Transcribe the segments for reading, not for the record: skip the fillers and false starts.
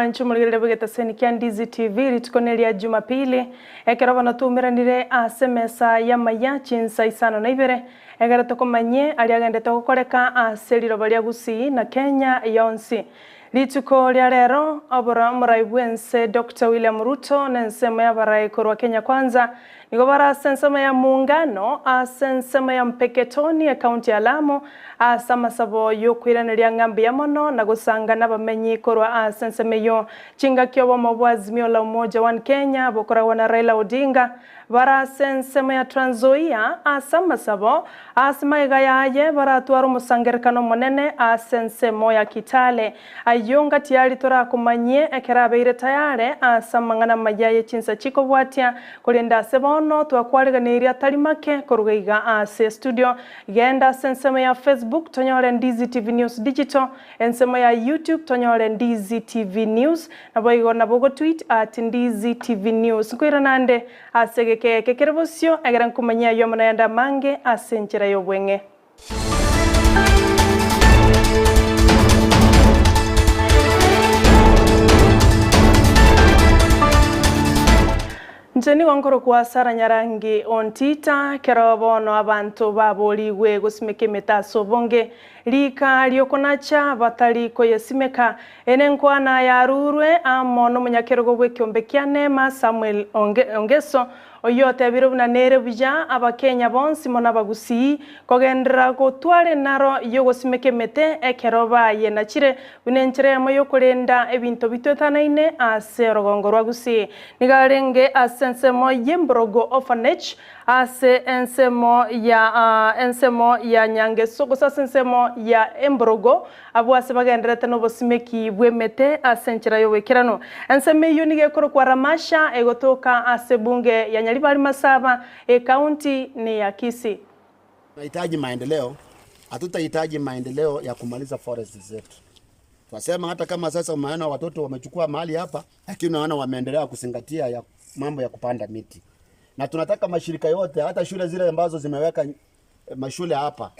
Mwanche omorigereria bw'egetaseni kia Ndizi TV rituko neria Jumapili, ekero bono twaumeranire ase emesa y'amaya chinsa isano na ibere, ekero tokomanyie aria agendete gokoreka ase riroba ria Gusii na Kenya yonsi. Rituko ria rero, obora omorai bw'ense Doctor William Ruto na ensemo y'abarai korwa Kenya Kwanza Nigo bare ase ensemo ya Muungano, ase ensemo ya Mpeketoni, ekaunti ya Lamu, ase amasabo y'okoiraneria ng'a mbuya mono na gosanga nabamenyi korwa ase ensemo eyio. Chingaki obomo bwa Azimio la Umoja One Kenya bokoragwa na Raila Odinga bare ase ensemo ya Trans Nzoia ase amasabo ase magega yaye baratware omosangererekano omonene ase ensemo ya Kitale. Ayio ngatiari torakomanyie ekero abeire tayare ase amang'ana amaya ye chinsa chikobwatia, korende ase bono twakwariganeirie atari make koruga iga ase estudio. Genda ase ensemo ya Facebook tonyore Ndizi TV News Digital, ensemo ya YouTube tonyore Ndizi TV News, naboigo nabo ogotweet at Ndizi TV News. Nkoirana ande ase egeka eke kere bosio egere nkomanyie ayio amo nayande amange ase enchera y'obweng'e. Inche nigo nkorokwa Sara Nyarangi Ontita, ekero bono abanto baborigwe gosimeka emete ase obonge, riika riokonacha batari koyesimeka. Eye nenkwana yarurwe amo nomonyakerogo bw'ekiombe kia Neema Samuel Ongeso, Oyio otebire buna nere buya Abakenya bonsi mono Abagusii kogenderera gotwara enaro y'ogosimeka emete ekero bayenachire buna enchera eyemo y'okorenda ebinto bitwetanaine ase orogongo rwa Gusii. Nigo arenge ase ensemo y'Emborogo Orphanage ase ensemo ya ensemo ya Nyangeso gose ase ensemo ya Emborogo Abwo ase bagendererete nobosimeki bw'emete ase enchera y'oboikeranu. Ensemo eyio nigo ekorokwa Ramasha, egotoka ase ebunge ya Nyaribari Masaba, ekaunti neya Kisii. Tunahitaji maendeleo, hatutahitaji maendeleo ya kumaliza forest zetu. Twasema hata kama sasa umeona watoto wamechukua mahali hapa, lakini unaona wameendelea kuzingatia ya mambo ya kupanda miti, na tunataka mashirika yote, hata shule zile ambazo zimeweka mashule hapa,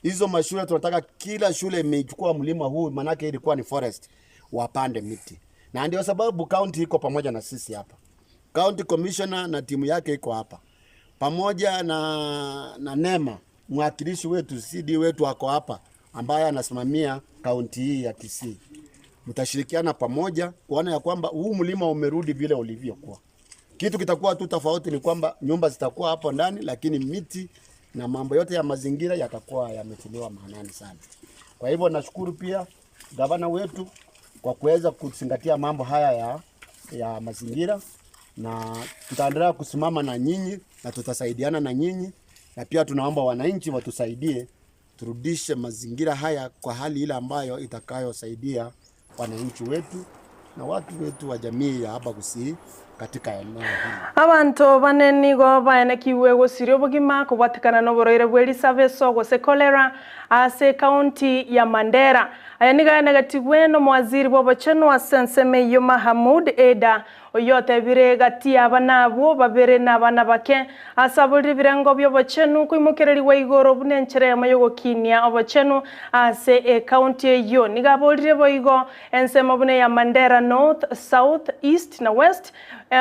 hizo mashule tunataka kila shule imechukua mlima huu, manake ilikuwa ni forest, wapande miti, na ndio sababu county iko pamoja na sisi hapa. County commissioner na timu yake iko hapa pamoja na, na NEMA mwakilishi wetu CD wetu ako hapa ambaye anasimamia kaunti hii ya Kisii. Mtashirikiana pamoja kuona ya kwamba huu mlima umerudi vile ulivyokuwa. Kitu kitakuwa tu tofauti ni kwamba nyumba zitakuwa hapo ndani, lakini miti na mambo yote ya mazingira yatakuwa yametiliwa maanani sana. Kwa hivyo nashukuru pia gavana wetu kwa kuweza kuzingatia mambo haya ya, ya mazingira, na tutaendelea kusimama na nyinyi na tutasaidiana na nyinyi, na pia tunaomba wananchi watusaidie turudishe mazingira haya kwa hali ile ambayo itakayosaidia wananchi wetu na watu wetu wa jamii ya hapa Gusii katika eneo hili. Abanto bane nigo baenekigwe gosiria obogima kobwatekana noborwaire bwe risabeso gose cholera ase ekaunti ya Mandera. Aya nigo aenegetigwe nomowaziri bw'obochenu ase ensemo eyio Mahamud Eda Oyio otebire gati y'abana abwo babere nabana bake, ase aborire ebirengo bi'obochenu koimokererigwa igoro buna enchera eyemo y'ogokinia obochenu ase ecounty eyio. Nigo aborire boigo ensemo buna eya Mandera North, South, East na West,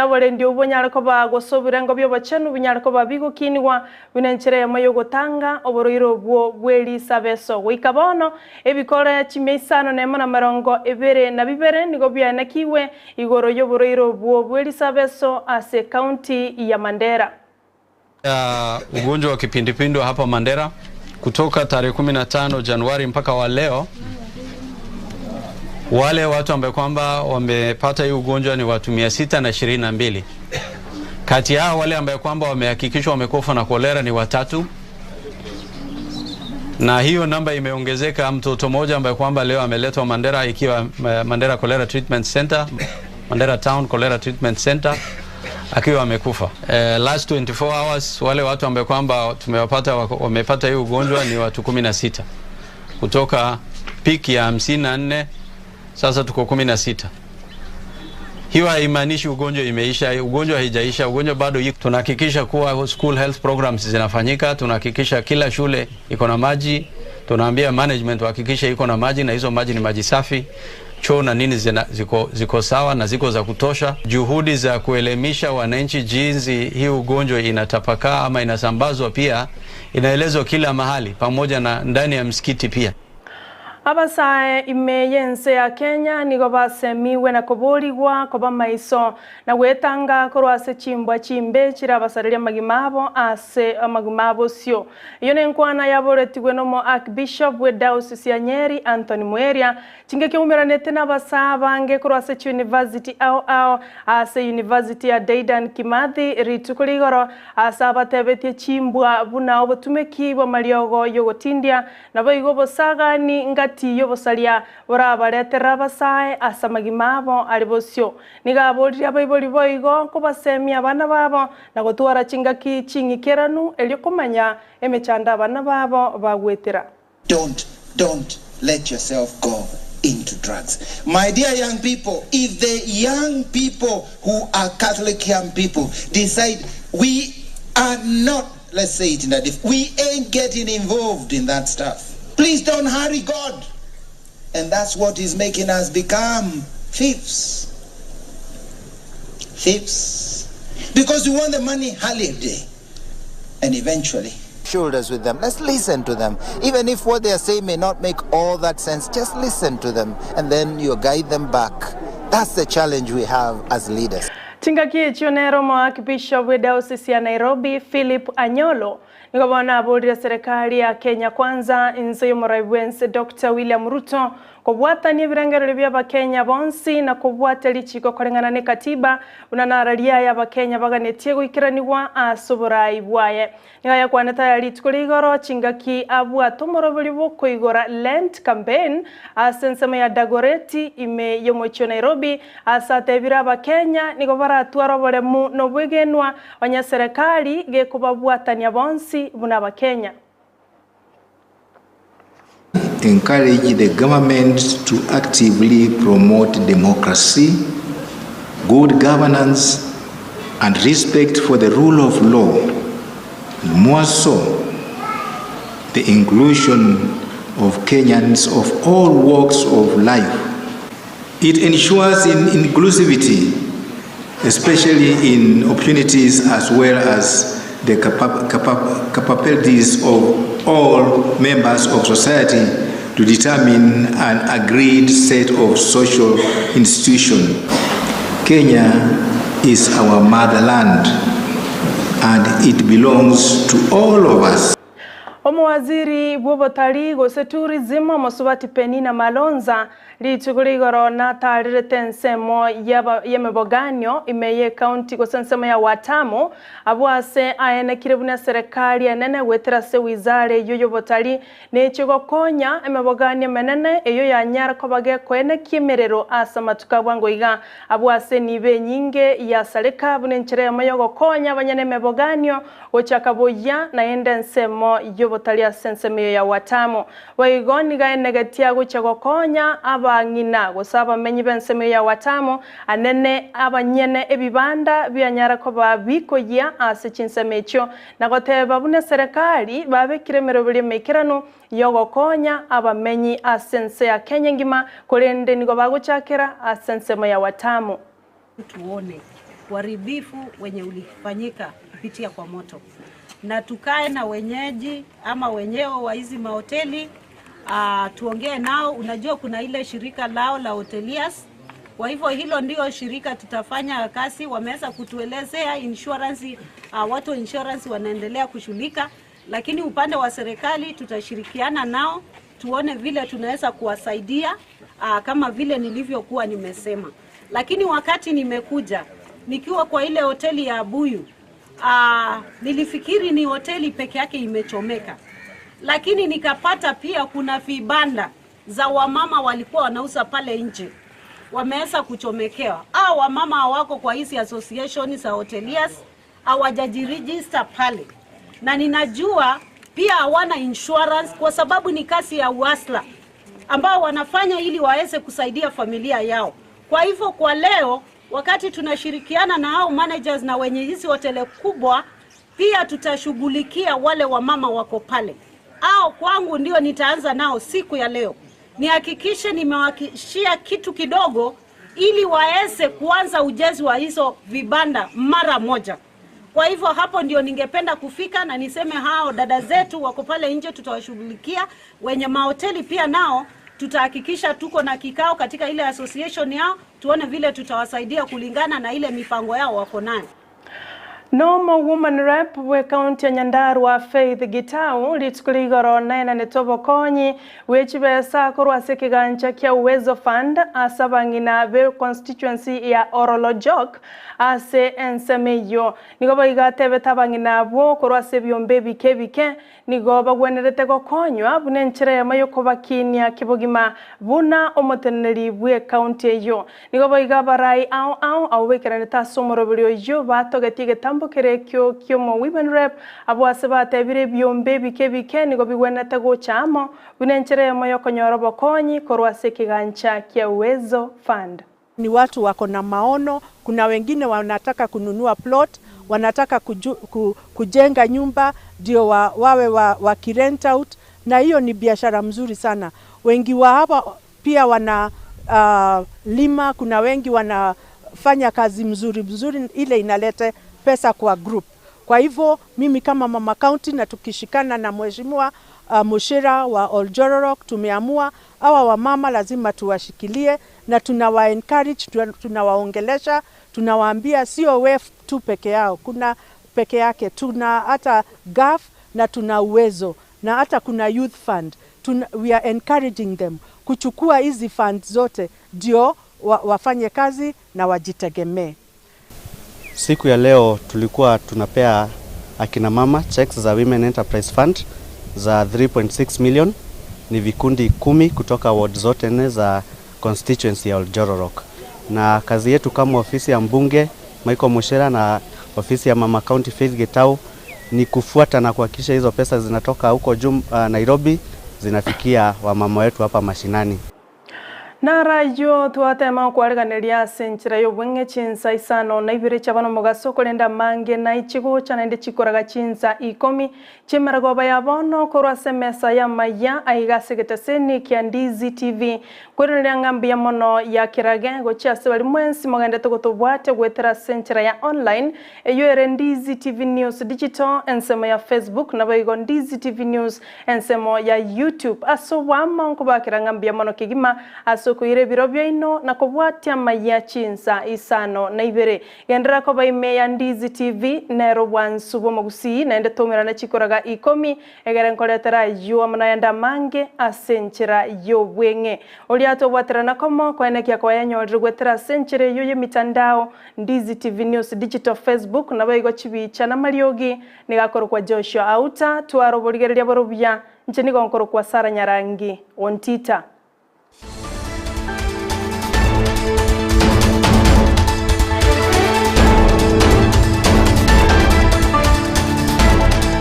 oborendi obwo bonyare koba gose obirengo bi'obochenu binyare koba bigokinigwa buna enchera eyemo y'ogotanga oborwaire obwo bw'erisabeso. Goika bono ebikoro chimia isano nemo na merongo ebere na bibere nigo biaenekigwe Igoro y'oborwaire obwo bw'erisabeso ase ekaunti ya Mandera. Ya ugonjwa wa kipindupindu hapa Mandera kutoka tarehe 15 Januari mpaka wa leo, wale watu ambao kwamba wamepata hii ugonjwa ni watu 622. Kati yao wale ambao kwamba wamehakikishwa wamekufa na kolera ni watatu, na hiyo namba imeongezeka. Mtoto mmoja ambaye kwamba leo ameletwa Mandera ikiwa Mandera Cholera Treatment Center, Mandera Town Cholera Treatment Center akiwa amekufa. Last 24 hours wale watu ambao kwamba tumewapata wamepata hii ugonjwa ni watu 16 kutoka peak ya 54, sasa tuko 16. Hiyo haimaanishi ugonjwa imeisha, ugonjwa haijaisha, ugonjwa bado iko. Tunahakikisha kuwa school health programs zinafanyika, tunahakikisha kila shule iko na maji, tunaambia management wahakikishe iko na maji na hizo maji ni maji safi. Choo na nini zina, ziko, ziko sawa na ziko za kutosha. Juhudi za kuelimisha wananchi jinsi hii ugonjwa inatapakaa ama inasambazwa pia inaelezwa kila mahali, pamoja na ndani ya msikiti pia. Abasae ime y'ense ya Kenya nigo basemiwe na koborigwa koba maiso na gwetanga korwa ase chimbwa chimbe chirabasareria amagima abo ase amagima abo osio. Eyio nenkwana yaboretigwe nomo Archbishop bwe Diocese ya Nyeri Anthony Muheria chinge kiaumeranete na abasae abange korwa ase chiuniversity ao ao ase University ya Dedan Kimathi rituko rigoro ase abatebetie chimbwa buna obotumeki bw'amariogo y'ogotindia Naboigo obosagani ngati y'obosaria borabareterere abasae ase amagima abo are bosio. Nigo aboririe abaibori boigo kobasemia abana babo na gotwara chingaki ching'ikeranu erio komanya emechando abana babo bagwetera. Don't, don't let yourself go into drugs. My dear young people, if the young people who are Catholic young people decide we are not, let's say it in that, if we ain't getting involved in that stuff, please don't hurry God. And that's what is making us become thieves. Thieves. Because we want the money holiday. And eventually, shoulders with them. Let's listen to them. Even if what they are saying may not make all that sense, just listen to them and then you guide them back. That's the challenge we have as leaders. Chingaki echio nere Omoakibishop bw'Edaosisi ya Nairobi, Philip Anyolo, nigo bono aborire serikali ya Kenya Kwanza inse y'omorai bw'ense Doctor William Ruto kobwatania ebirengererio bi'Abakenya bonsi na kobwatia richiko koreng'ana n'ekatiba buna nararia aya Abakenya baganetie goikeranigwa ase oborai bwaye. Nigo ayakwanete aya rituko ria igoro chingaki abwate omoroberi bw'okoigora Lent Campaign ase ensemo ya Dagoretti ime y'omochie o Nairobi ase atebire Abakenya nigo baratware oboremu na obwegenwa onye serekari gekobabwatania bonsi buna Abakenya. Encourage the government to actively promote democracy, good governance, and respect for the rule of law, and more so, the inclusion of Kenyans of all walks of life. It ensures in inclusivity, especially in opportunities as well as the capabilities of all members of society to determine an agreed set of social institutions. Kenya is our motherland and it belongs to all of us. Omowaziri bw'obotarii gose Tourism, Omosubati Penina Malonza, rituko rigoro natarerete ensemo y'emeboganio ime y'ecounty gose ensemo ya Watamu, abwo ase aenekire buna eserekari enene goetera ase wizara eyio y'obotarii neche gokonya emeboganio emenene eyio yanyara koba gekoenekia emerero ase amatuko a bwango iga abwo ase enibo enyinge yasareka buna enchera eyemo y'ogokonya abanyene emeboganio Gochaka buya naende ensemo y'obotari ase ensemo eyo ya Watamu. Boigo nigo aenegetie agochia gokonya abang'ina gose abamenyi b'ensemo eyo ya Watamu, anene abanyene ebibanda bianyara koba bikoyia ase chinsemo echio, na goteba buna eserekari babekire emeroberio emeikeranu y'ogokonya abamenyi ase ense ya Kenya engima, korende nigo bagochakera ase ensemo ya Watamu. Tuone uharibifu wenye ulifanyika kupitia kwa moto, na tukae na wenyeji ama wenyewe wa hizi mahoteli tuongee nao. Unajua kuna ile shirika lao la hoteliers, kwa hivyo hilo ndio shirika tutafanya kazi. Wameweza kutuelezea insurance, watu wa insurance wanaendelea kushughulika, lakini upande wa serikali tutashirikiana nao tuone vile tunaweza kuwasaidia kama vile nilivyokuwa nimesema. Lakini wakati nimekuja nikiwa kwa ile hoteli ya Abuyu, nilifikiri ni hoteli peke yake imechomeka, lakini nikapata pia kuna vibanda za wamama walikuwa wanauza pale nje wameweza kuchomekewa. Hao wamama hawako kwa hizi association za hoteliers, hawajajiregister pale, na ninajua pia hawana insurance kwa sababu ni kazi ya uhasla ambao wanafanya ili waweze kusaidia familia yao. Kwa hivyo kwa leo wakati tunashirikiana na hao managers na wenye hizi hoteli kubwa, pia tutashughulikia wale wamama wako pale. Hao kwangu ndio nitaanza nao siku ya leo, Nihakikishe nimewakishia kitu kidogo ili waweze kuanza ujenzi wa hizo vibanda mara moja. Kwa hivyo hapo ndio ningependa kufika na niseme hao dada zetu wako pale nje, tutawashughulikia. Wenye mahoteli pia nao tutahakikisha tuko na kikao katika ile association yao, tuone vile tutawasaidia kulingana na ile mipango yao wako nayo. Nomo woman rep we kaunti ya Nyandarua Faith Gitau rituko igoro naenanete obokonyi bwe chibesa korwa ase ekegancha kia Uwezo Fund ase abang'ina be constituency ya Orolojok ase ensemo eyio. Nigo boigo atebete abang'ina abwo korwa ase ebiombe ebike ebike nigo bagwenerete gokonywa buna enchera eyemo yokobakinia kebogima buna omoteneneri bwe ekaunti eyio. Nigo boigo abarai ao ao abwo baikeranete ase omoroberi oyio batogetie egetambo kere ekio ki'omo Women Rep abwo ase batebire ebiombe ebike ebike nigo bigwenerete gocha amo buna enchera eyemo yokonyora obokonyi korwa ase ekegancha kia Uwezo Fund. Ni watu wako na maono, kuna wengine wanataka kununua plot, wanataka kuju, ku, kujenga nyumba ndio wa, wawe wa, wa rent out, na hiyo ni biashara mzuri sana. Wengi wa hapa pia wana lima, kuna wengi wanafanya kazi mzuri mzuri, ile inaleta pesa kwa group. Kwa hivyo mimi kama mama county na tukishikana na mheshimiwa Mushira wa Oljororok tumeamua hawa wamama lazima tuwashikilie na tunawa encourage, tunawaongelesha, tunawaambia sio we tu peke yao, kuna peke yake, tuna hata GAF na tuna uwezo na hata kuna youth fund. Tuna, we are encouraging them kuchukua hizi funds zote ndio wa, wafanye kazi na wajitegemee. Siku ya leo tulikuwa tunapea akina mama checks za Women Enterprise Fund za 3.6 million. Ni vikundi 10 kutoka ward zote nne za constituency ya Oljororok, na kazi yetu kama ofisi ya mbunge Michael Mushera na ofisi ya mama county Faith Gitau ni kufuata na kuhakikisha hizo pesa zinatoka huko jum, Nairobi zinafikia wamama wetu hapa mashinani. Narayo twatema okwariganeria ase enchera ya obweng'e chinsa isano na ibere chiabana omogaso korende amange na echigocha naende chikoraga chinsa ikomi chi'emerogoba ya bono korwa ase emesa y'amaya aiga ase egeteseni kia Ndizi TV kwereneria ng'a mbuya mono ya kerage gochia ase baria mwensi mogendete gotobwatia goetera ase enchera ya online eyio ere Ndizi TV News Digital ensemo ya Facebook naboigo Ndizi TV News ensemo ya YouTube ase oboamo nkobakera ng'a mbuya mono kegima ase okoira ebiro biaino na kobwatia amayia chinsa isano na ibere. Genderera koba ime ya Ndizi TV nero obwansu bw'omogusii naende toumerane chikoraga ikomi egere nkoretera ayio amo nayande amange ase enchera y'obweng'e. Oria tobwaterana komo koenekia kwayanyorire goetera ase enchera eyio y'emitandao Ndizi TV News Digital Facebook naboigo chibicha namariogi nigo akorokwa Joshua Auta twara oborigereria bore obuya inche nigo nkorokwa Sarah Nyarangi Ontita.